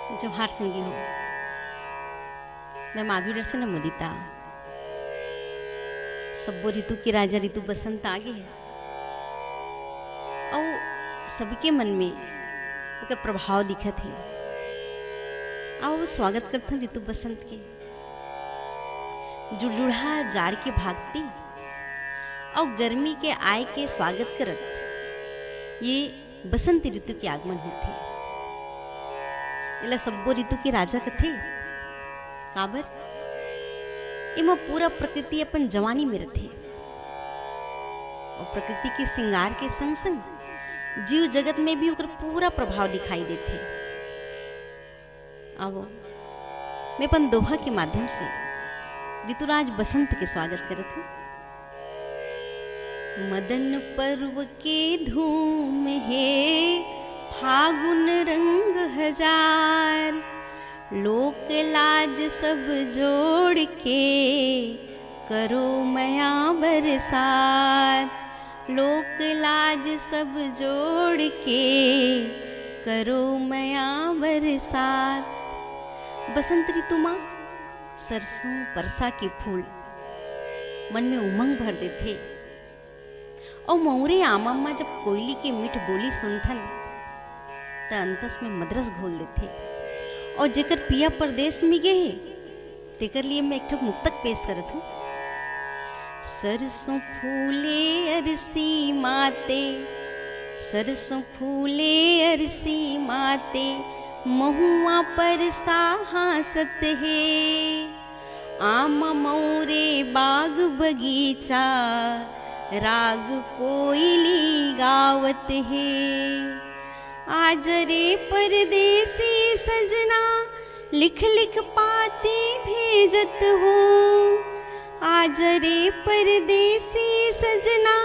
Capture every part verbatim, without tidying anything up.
जोहार संगी हो, मैं माधवी नरसिंह मुदिता। सब्बो ऋतु के राजा ऋतु बसंत आगे हे, अउ सबके मन में ओकर प्रभाव दिखत हे। आओ स्वागत करथन ऋतु बसंत के। जुड़जुड़हा जाड़ के भागती अउ गर्मी के आय के स्वागत करत ये बसंत ऋतु के आगमन होथे। एला सब्बो ऋतु के राजा कथे। काबर? एमा पूरा प्रकृति अपन जवानी में रथे। अउ प्रकृति के श्रृंगार के संग संग जीव जगत में भी ओकर पूरा प्रभाव दिखाई देथे। आवो, मैं अपन दोहा के माध्यम से ऋतुराज बसंत के स्वागत करत हूँ। मदन पर्व के धूम हे, फागुन रंग हजार, लोक लाज सब जोड़ के करो मया बरसात। लोक लाज सब जोड़ के करो मया बरसात। बसंत ऋतु मा सरसों परसा के फूल मन में उमंग भर देथे। अउ मउरे आमा मा जब कोयली के मीठ बोली सुनथन, त अंतस में मदरस घोल देथे। अउ जेकर पिया परदेस में गे हे, तेकर लिए मैं एक ठो मुक्तक पेश करत हूँ। सरसों फूले अरसी माते, सरसों फूले अरसी माते, महुआ परसा हाँसत हे। आमा मउरे बाग बगीचा, राग कोयली गावत हे। आज रे परदेसी सजना, लिख लिख पाती भेजत हूँ। आज रे परदेसी सजना,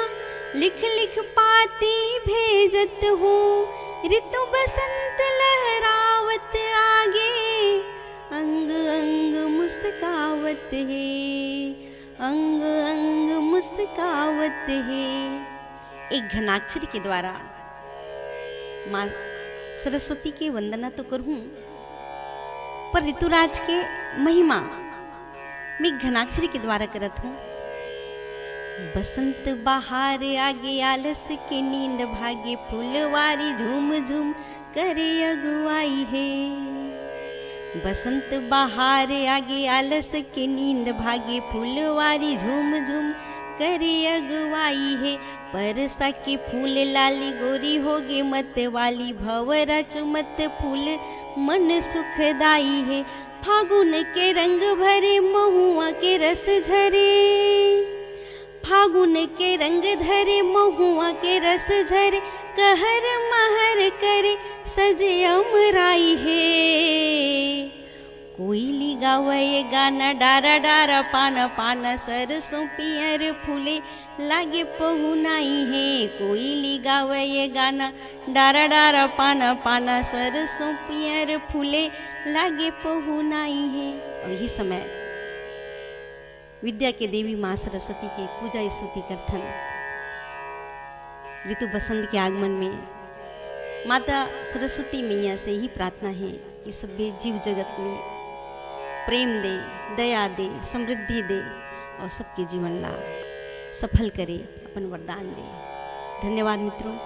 लिख लिख पाती भेजत हूँ। ऋतु बसंत लहरावत आगे, अंग अंग मुस्कावत हे, अंग अंग मुस्कावत हे। एक घनाक्षरी के द्वारा माँ सरस्वती के वंदना तो करहूँ, पर ऋतुराज के महिमा मैं घनाक्षरी के द्वारा करत हूँ। बसंत बहार आगे, आलस के नींद भागे, फुलवारी झूम झूम करे अगुवाई हे। बसंत बहार आगे, आलस के नींद भागे, फुलवारी झूम झूम करे अगुवाई हे। परसा के फूल लाली, गोरी होगे मत वाली, भंवरा चुमत फूल मन सुखदाई हे। फागुन के रंग भरे, महुआ के रस झरे, फागुन के रंग धरे, महुआ के रस झरे, कहर महर करे सजे अमराई हे। कोयली गावय गाना, डारा डारा पाना पाना, सरसों पियर फूले लागे पहुनाई हे। कोयली गावय गाना, डारा डारा पाना पाना, सरसों पियर फूले लागे पहुनाई हे। अउ यही समय विद्या के देवी माँ सरस्वती के पूजा स्तुति करथन। ऋतु बसंत के आगमन में माता सरस्वती मैया से ही प्रार्थना हे कि सब्बे जीव जगत में प्रेम दे, दया दे, समृद्धि दे अउ सबके जीवन ला सफल करे, अपन वरदान दे। धन्यवाद मित्रों।